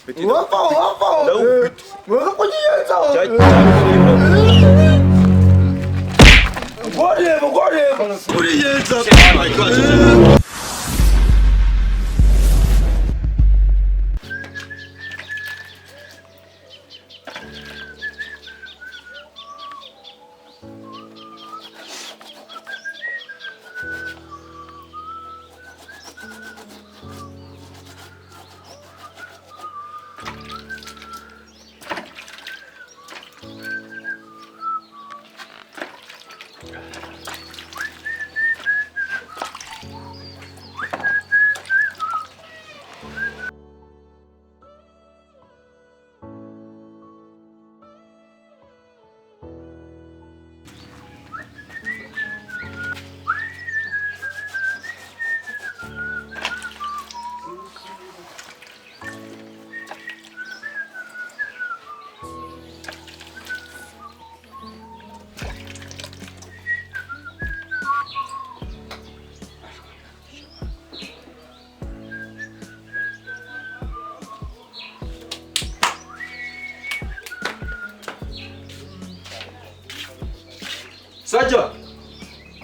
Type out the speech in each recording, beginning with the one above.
Wapfa wapfa. Wakakujiyenza. Goreba goreba. Kuriyenza. Saja!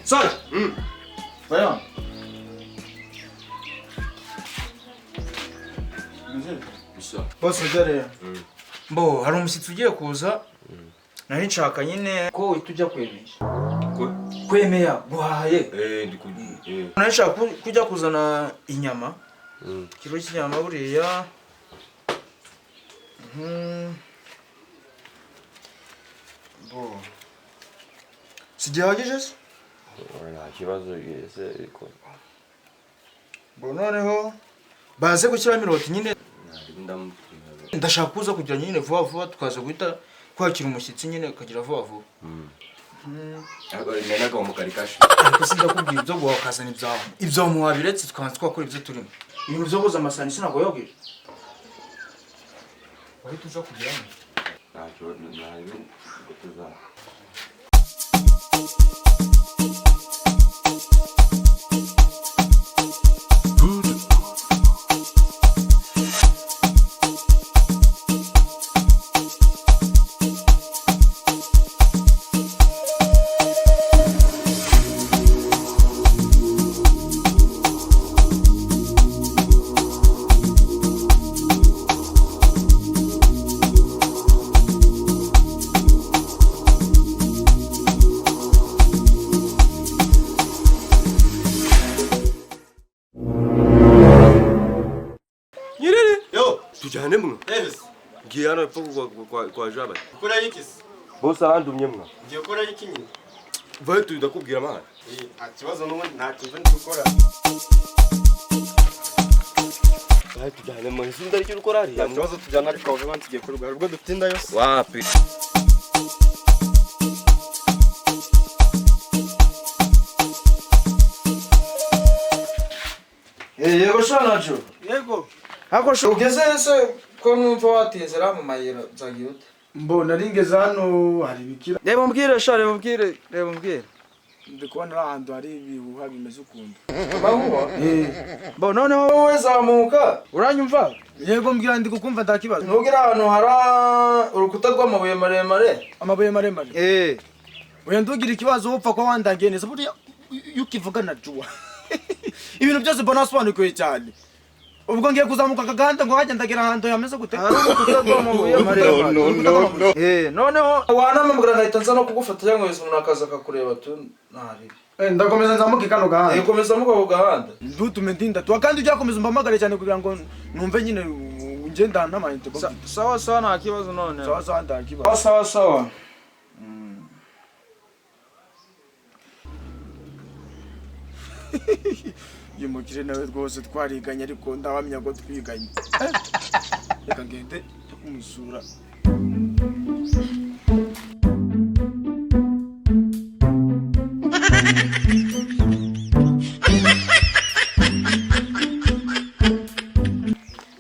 Saja! Voyons. Boss ujya Mbo hari umushyitsi ugiye kuza nari nshaka nyine ko uhita ujya kwemeye. Kwemeye guhaye. Nari nshaka kujya kuzana inyama. Kiro cy'inyama buriya. Bo. Sigihagije se? Nta kibazo ese ariko. Bo noneho baze gushyiramo iroti nyine. Ndashaka kuza kugira nyine vuba vuba tukaza guhita kwakira umushyitsi nyine ukagira vuba vuba. Ariko sindakubwira ibyo guhaha ukazana ibyawe. Ibyo muwabiretse tukabanza twakora ibyo turimo. Ibintu byo koza amasahani sinabwo yogije. Wahita uza kugiramo. Nta kibazo nta tuzaza. Tujyane mwe. Ngiye hano epfo kwa Jaba. Ukora iki se? Bose arandumye mwe. Ngiye ukora iki nyine? Vayo ndakubwira amahane. Nta kibazo n'ubundi nta kintu ndi gukora. Vayo tujyane mwe. Sinzi icyo ukora hariya. Nta kibazo tujyana ariko vuba tugiye kurwara ubwo dufite inda yose. Wapi? Yego shanacho. Yego. Hako sho ugeze se ko numva watezera mu mayira nzagiye ute? Mbo naringeze hano hari bikira. Reba umbwire sha reba umbwire reba umbwire. Ndi kubona ahantu hari ibihuha bimeze ukuntu. Bahuha? Mbo noneho wowe zamuka uranyumva? Yego mbwira ndi kukumva nta kibazo. Ntugira ahantu hari urukuta rw'amabuye maremare. Amabuye maremare? Oya ndugira ikibazo upfa ko wandangiye neza buriya iyo ukivuga na juwa. Ibintu byose mbona wasobanukiwe cyane. Ubwo ngiye kuzamuka akaganda ngo hajya ndagira ahantu yameze gute? Hari urukuta rw'amabuye maremare. Noneho wanamubwira nkahita nza no kugufata cyangwa wese umuntu akaza akakureba tu ntaribi. Ndakomeza nzamuke kano gahanda. Komeza muka ku gahanda. Ndutume ndinda tu kandi ujya komeza umpamagare cyane kugira ngo numve nyine ngenda n'amayinite. Sawa sawa nta kibazo none. Sawa sawa nta kibazo. Sawa sawa. Uyu mukire nawe rwose twariganye ariko ndawamenya ko twiganye. Reka ngende kumusura.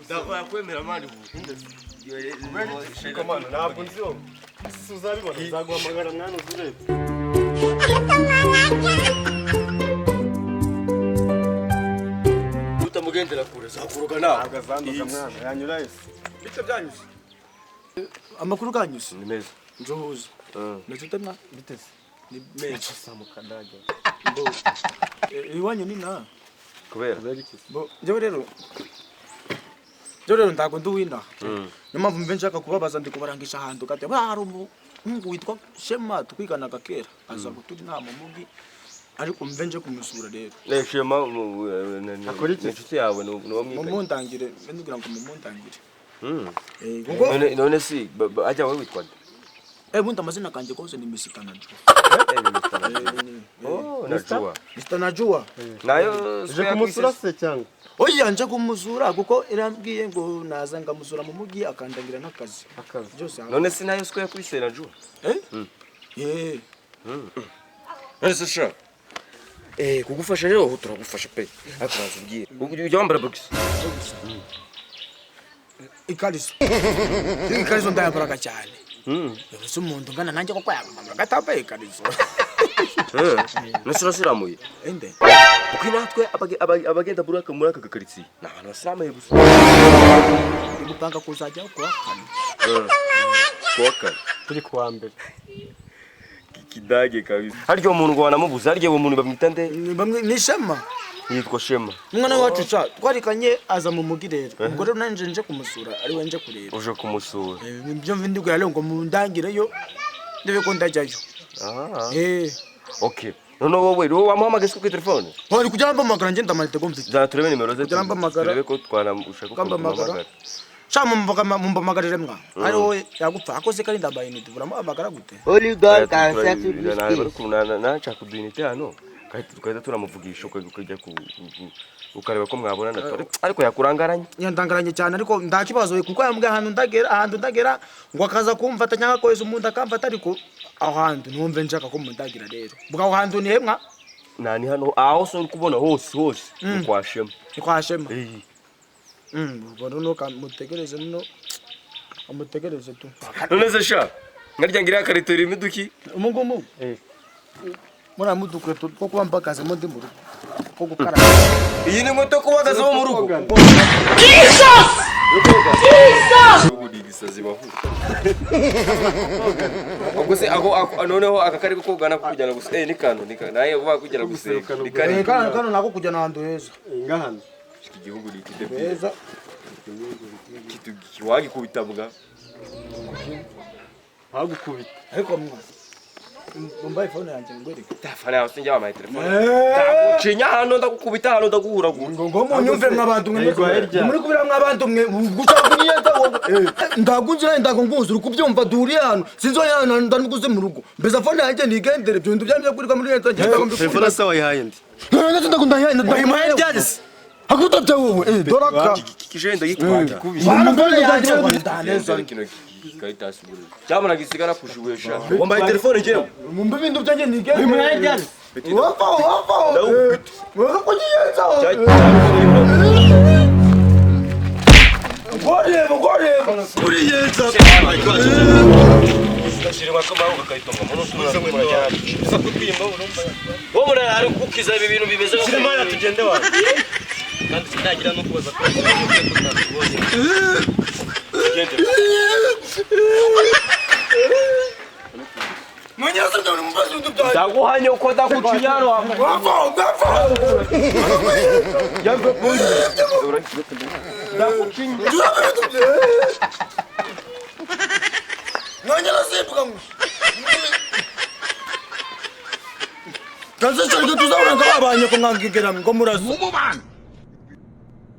Uzakwemera mani Komano ntabwo nzi wowe. Uzabibona nzaguhamagara mwana uzurebe. Utamugendera kure zakuruga nawe. Ntabwo azanduka mwana yanyura yese. Bite byanyuze? Amakuru ganyuze? Ni meza. Njohuza. Ndacute mwa Biteze. Ni meza. Samuka ndage. Bo. Iwanyu ni na. Kubera. Bo, njyewe rero. Njyewe rero ndago nduwina. Niyo mpamvu mbe nshaka kubabaza ndi kubarangisha ahantu gato. Ba hari umuhungu witwa Shema twiganaga kera. Aza gutura inama mu mugi. Ariko mve nje kumusura rero. Eh Shema Akora iki? ni inshuti yawe ni uwo mwiganye. Mumundangire, mbe ndugira ngo mumundangire. Eh, kuko None si ajya wowe witwa nde? Bundi amazina kanjye kose ni Mr. Najua. Eh, ni Mr. Najua. Oh, Najua. Mr. Najua. Nayo Uje kumusura se cyangwa? Oya nje kumusura kuko irambwiye ngo naza ngamusura mu mugi akandangira n'akazi. Akazi. Byose. None si nayo siko yakubise Najua. Eh? Eh. None se sha. Eh, kugufasha rero aho turagufasha pe. Ariko banza ubwire. Ujya wambara box. Ikariso. Ikariso ndayambaraga cyane. Ese umuntu ungana nanjye koko yambara gatambaye ikariso. None urasiramuye. Ende. Kuko natwe abagenda muri aka muri aka karitsiye ni abantu basiramuye gusa. Ndi gupanga kuzajya kuwa kane. Kuwa kane. Turi kuwa mbere. Kidage kabisa. Harya uwo muntu ngo wanamubuze, harya uwo muntu bamwita nde? Bamwe ni Shema. Yitwa Shema. Umwana wacu ca twarikanye aza mu mugi rero. Ubwo rero nanje nje kumusura ari we nje kureba. Uje kumusura. Ibyo mvi ndiguye rero ngo mundangireyo ndebe ko ndajyayo. Eh. Okay. None wowe wowe wamuhamagaye kuri telefone? Ntari kujya mbamagara ngenda amayinite ngo mfite. Zana turebe nimero ze. Kugira mbamagara. Turebe ko twanamushaka ko Mbamagara. Sha mumbamagarire mwa. Ari wowe yagupfa akoze kari ndambaye inite uramuhamagara gute? Only God can settle this case. Nashaka kuduinite hano. Tukahita turamuvugisha ukajya ukareba ko mwabonana ariko yakurangaranye. Yandangaranye cyane ariko ndakibazo kuko yambwiye ahantu ndagera ahantu ndagera ngo akaza kumfata cyangwa akohereza umuntu akamfata ariko aho hantu numve nshaka ko mundagira rero. Bwa aho hantu ni hemwa? Nani hano aho so kubona hose hose ni kwa Shema. Ni kwa Shema. Eh. Ubwo noneho mutegereze no amutegereze tu. None se sha ngarya ngira karito irimo iduki. Umungumu. Eh. Mura mudukweto two kuba mbagaze mo ndi mu rugo. Ko gukara. Iyi ni moto kubagaze bo mu rugo. Jesus! Jesus! Ubu ni igisazi bahu. Ubwo se ako noneho aka kari kogana kujyana gusa ni kano ni kano naye vuba kujyana gusa ni kari. Kano nako kujyana ahantu heza. Ngahano. Iki gihugu ni kidebye. Heza. Kitu kiwagikubita mbwa. Hagukubita. Ariko mwa. Mumbaye phone yanjye ngwereke. Telefone yawe sinjya wampaye telefone. Ndagucinya hano ndagukubita hano ndaguhuragura. Ngo munyumve mwabantu mwe muri kubira mwabantu mwe guca kunyiyeta ndagunzira ndagunguza uri kubyumva duhuriye hano sinzo hano ndanuguze mu rugo mbeza phone yanjye nigendere ibyo bintu byamye kurirwa muri leta ngenda ngo Telefone se wayihaye ndi? Ndakunda ndayimuhaye ryarese. Hakuta bya wowe doraka Kijenda gitwara. Phone yanjye ndaneza. Kino kikaita suburu. Cyamara gisigara kushuwesha. Wambaye telefone ngewe. Mumbe bintu byanjye nigendere. Wapfa wapfa. Wapfa kunyiyeta. Goreba goreba. Kuriyeta. Shirima kama ukaitonga muno tunamura. Wowe muna ari kukiza ibi bintu bimeze nka Shirima tugende wa. Kandi sindagira no kubaza ko tutabibonye. Ndaguhanye uko ndagucinya hano. Wapfa wapfa. Ndagucinya. Mwanyala sibuka mwe. Kanse cyane tuzabona nk'abanye ko mwangigera ngo murazo.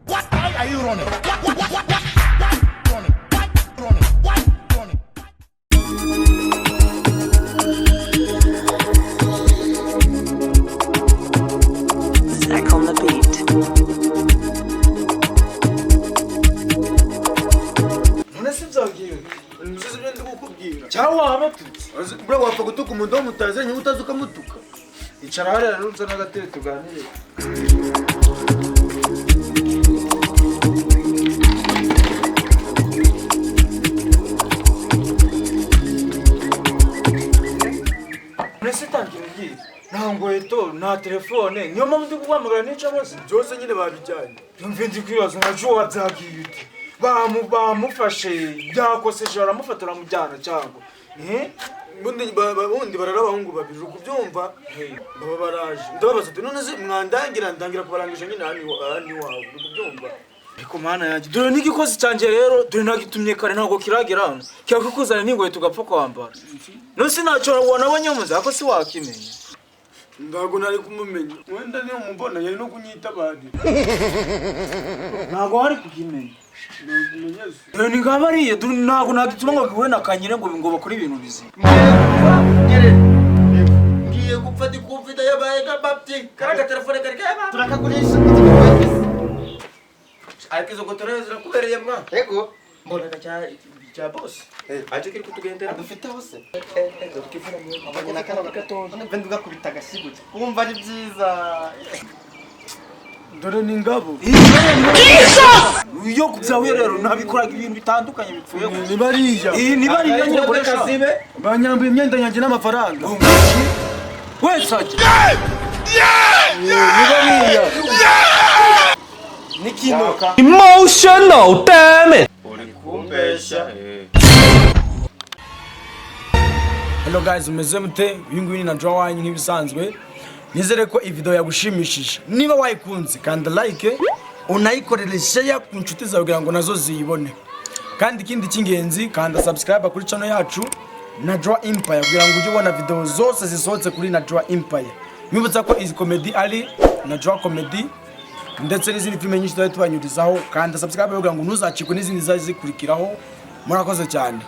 What are you running? What running? What running? What running? Zach on the beat. None se byabwiwe. Nziza ibyo ndi kukubwira. Cyangwa wabatutse. Bro wapfa gutuka umuntu wamutaze nyuma utazi ukamutuka. Icara hariya rero nza n'agatebe tuganire. None tangira ugiye nta ngweto nta telefone niyo mpamvu ndi kuguhamagara nica bose Byose nyine babijyanye. Numve ndi kwibaza nka Joe wabyagiye ute. Bamufashe yakoseje, baramufata, baramujyana cyangwa? Eh? Ubundi barara abahungu babiri, uri kubyumva, baba baraje, ndababaza ati: "None se mwandangira?" Ndangira kubarangisha nyine hano iwawe, uri kubyumva. Ariko Mana yanjye, dore n'igikosi cyanjye rero, dore nagitumye kare, ntabwo kiragera hano. Cyakukuzana n'ingoyi tugapfa kwambara. None se ntacyo wanabonye mu nzira, ko si wakimenya? Ntabwo nari kumumenya, wenda niyo mubona yari no kunyitabarira. Ntabwo wari kukimenya. Ntabwo se. Dore ni ngaba ariye, dore ntabwo nagituma ngo gihure na Kanyire ngo bakore ibintu bizima. Ngiye gupfa, ndi kumvida yabaye nk'amabyi kariya gatelefone kari kayaba. Turakagurisha. Ariko izo ngotero zirakubereye mwa. Yego. Mbonaga cya boss Aje kiri kutugendera. Dufite hose abanye na kano gatoya, none ugakubita agashyi gutya wumva ari byiza. Dore ni ngabo. Iyo byahuye rero nabikoraga ibintu bitandukanye bipfuye gusa. Ni bariya. Iyi ni bariya nyine nkoresha. Banyambuye imyenda yanjye n'amafaranga. Wese ajya. Ni bariya. Nikino. Emotional damage. Uri kumbeshya. Hello guys, umeze mute? Uyu nguyu ni Najwa wanyu nk'ibisanzwe. Nizere ko iyi video yagushimishije. Niba wayikunze, kanda like, unayikorere share ku nshuti zawe kugira ngo nazo ziyibone. Kandi ikindi cy'ingenzi, kanda subscribe kuri channel yacu Najwa Empire kugira ngo ujye ubona video zose zisohotse kuri Najwa Empire. Mwibutsa ko izi comedy ari Najwa Comedy ndetse n'izindi filime nyinshi tuzajya tubanyurizaho. Kanda subscribe kugira ngo ntuzacikwe n'izindi zizajya zikurikiraho. Murakoze cyane.